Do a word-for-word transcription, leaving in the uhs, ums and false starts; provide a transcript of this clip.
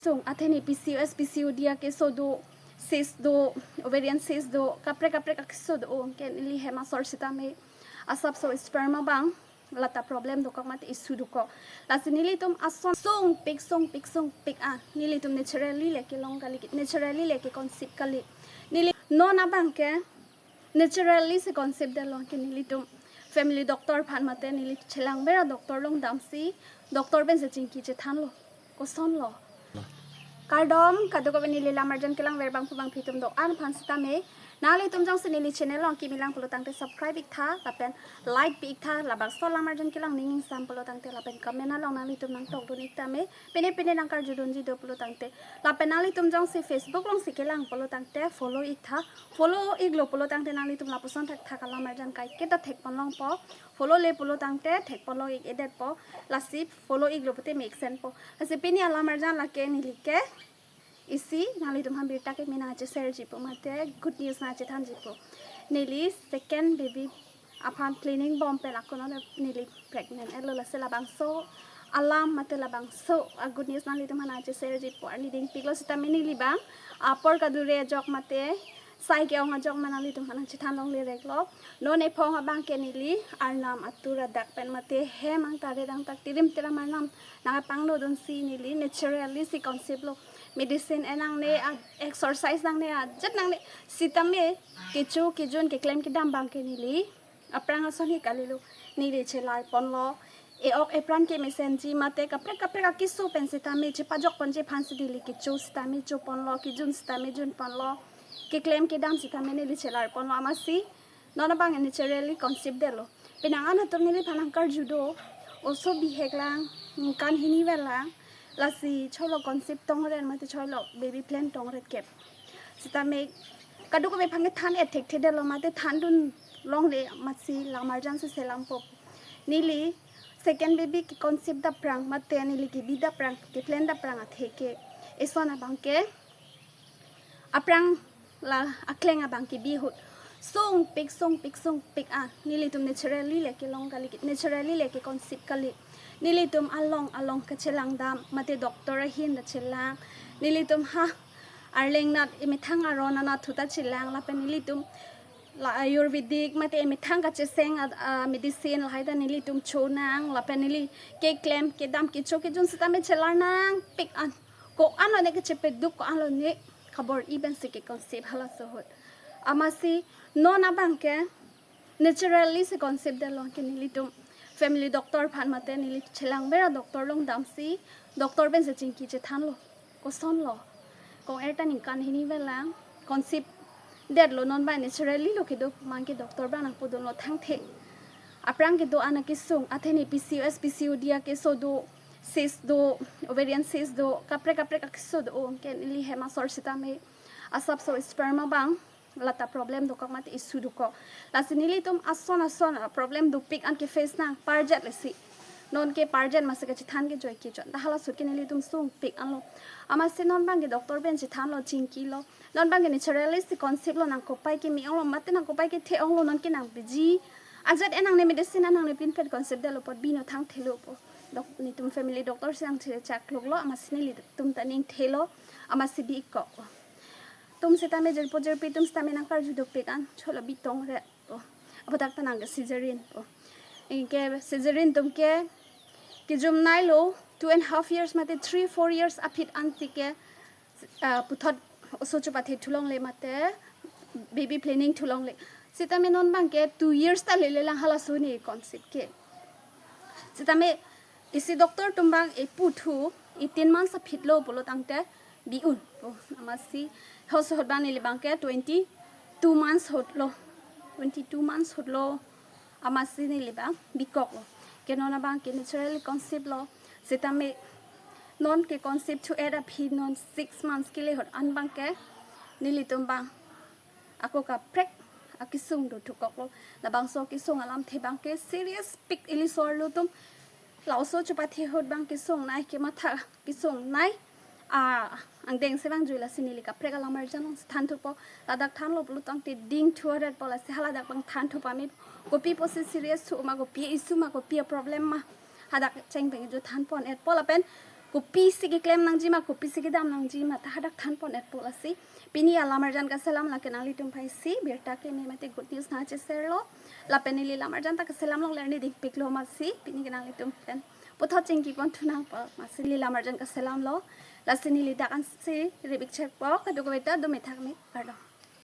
Sung, athe ne P C O S, P C O D akeso do, cyst do, ovarian cyst do, kaprek kaprek akeso do, anke neli hem asor sitame asapso sperm abang lata problem dokok mate issue dokok. Lasi nelitum ason sungpik sungpik sungpik, ah, nelitum naturally le kelong kali, naturally le ke conceive kali. Neli non abang ke naturally si conceive detlo, anke nelitum family doctor aphan mate neli chelangver a-doctor along damsi doctor pensi chingki chethanlo. Kosonlo? Kardom, kadokave neli lam arjan kelangver bangphu bangphi atum do-an aphan sitame, nanglitum jongsi neli channel along kimi lang pulo tangte subscribe iktha, lapen like pi iktha, labangso lam arjan kelang ning ingsam pulo tangte, lapen comment along nanglitum nangtokdun iktha me, pine pine nangkarjudunji do pulo tangte, lapen nanglitum jongsi Facebook alongsi kelang pulo tangte follow iktha, follow iklo pulo tangte nanglitum lapuson thakthak alam arjan kaiketa thekpon longpo, follow le pulo tangte thekpon long ik-edetpo, lasi follow iklo pute mesen po. Lasi pini alam arjan lake neli ke isi nanglitum aphan birta kimi nangcheserji po mate good news nangchethanji po. Neli second baby aphan planning bom pen ako non neli pregnant etlo, lasi labangso alam mate labangso a-good news nanglitum aphan nangcheserji po. Arni dingpiklo sitame neli bang apor kadure ajok mate sai ke-ong ajok ma nanglitum aphan nangchethan longle reklo. Non ephong abang ke neli arnam atur adak pen mate hem angtare dang tak tirim tiram arnam nangpangnodunsi neli naturally si conceive lo. Medicine enangne, a-exercise nangne, ajat nangne, sitame kecho kejun keklem kedam abang ke neli aphrang ason hi kalilo, neli chelarponlo. E-ok epran kemesenji mate kaprek kaprek akeso pen sitame chepajokponji aphansi neli kecho sitame choponlo, kejun sitame junponlo, keklem kedam sitame neli chelarponlo. Amatsi non abang naturally conceive detlo. Penang an atum neliphan nangkarju do, oso bihek lang, ningkan hini vel lang, lasi cholo conceive tongret mate cholo baby plan tongret kep. Sitame kadokave aphan kethan-et thekthe detlo mate thandun longle, amatsi lam arjan si selampo. Neli second baby ke-conceive daprang mate neli kebi daprang, keplan daprang athe ke eson abang ke aphrang la akleng abang kebi ahut sungpik sungpik sungpik, ah, nelitum naturally le kelong kali, naturally le ke-conceive kali. Nelitum along along kachelang dam mate doctor ahin ta chelang. Nelitum ha Arleng nat emethang aron anatthu ta chelang, lapen nelitum la Ayurvedic mate emethang kacheseng a, a medicine lahai ta nelitum chonang, lapen neli keklem kedam kecho kejun sitame chelar nangpik an. Ko-an lone kechepeduk, ko-an lone kabor-i pensi ke-conceive halaso ahut. Amatsi non abang ke naturally si conceive detlo, anke nelitum family doctor aphan mate neli chelangver a-doctor along damsi doctor pensi chingki chethanlo. Kosonlo? Kong-er ta ningkan hini vel lang, conceive detlo, non abang naturally lo kedo pu abang ke doctor abang nangpudunlo thangthe. Aphrang kedo-an akesung, athe ne P C O S, P C O D akeso do, cyst do, ovarian cyst do, kaprek kaprek akeso do, anke neli hem asor sitame asapso sperm abang lata problem dokok mate issue dokok. Lasi nelitum ason ason a-problem dopik an ke-face nang parjet lesi. Non ke parjet masi kachethan ke joi ke chon. Ta halaso ahut ke nelitum sungpik anlo. Amatsi non abang ke doctor pen chethanlo, chingkilo. Non abang ke naturally si conceive lo, nangkopai keme-onglo mate nangkopai kethe-onglo, non ke nangbiji ajat enangne, medicine enangne pinpet conceive detlo apot bino thangthelo po. Doc-, nelitum family doctor si nangchechak loklo, amatsi nelitum ta ningthelo, amatsi bi-ikkoklo. Atum sitame jirpo jirpi atum sitame nangkarju dopik an, cholo bi tongret po. Aphuthak ta nang ke cesarean po. Anke cesarean atum ke kejumnailo, two and half years mate three four years aphi ansi ke, ah, puthot oso chopathe thu longle mate baby planning thu longle. Sitame non abang ke two years ta lele lang halaso ahut ne conceive ke. Sitame isi doctor atum abang epu thu eighteen months aphi lo pulo tangte bi-un po. Amatsi halaso ahut abang neli abang ke twenty two months ahut lo. Twenty two months ahut lo. Amatsi neli abang bikoklo. Ke non abang ke naturally conceive lo. Sitame non ke-conceive thu-et aphi non six months kele ahut an abang ke nelitum abang ako kaprek akesung do thukoklo. Labangso akesung alamthe abang ke serious pik, ili so-arlo atum. La oso chopathe ahut abang kesungnei, kematha kesungnei. A, angdeng si vangjuilo, lasi neli kaprek alam arjan alongsi thanthupo. Ladak thanlo pulo tangte dingthu-aret po, lasi haladak abang thanthu pame. Kopi apotsi serious thu ma, kopi issue ma, kopi a-problem ma, hadak cheng pen kejut thanpon-et po lapen kopisi keklem nangji ma, kopisi kedam nangji ma ta hadak thanpon-etpo lasi. Pini alam arjan kaselam lake nanglitum aphansi birta keme mate good news nangcheserlo. Lapen neli lam arjan ta kaselam longler ni dingpiklo masi pini ke nanglitum pen puthot chingkipon thunang po masi neli lam arjan kaselamlo. Lasi neli dak ansi ribik chekpo, kadokave ta do methak me, kardom.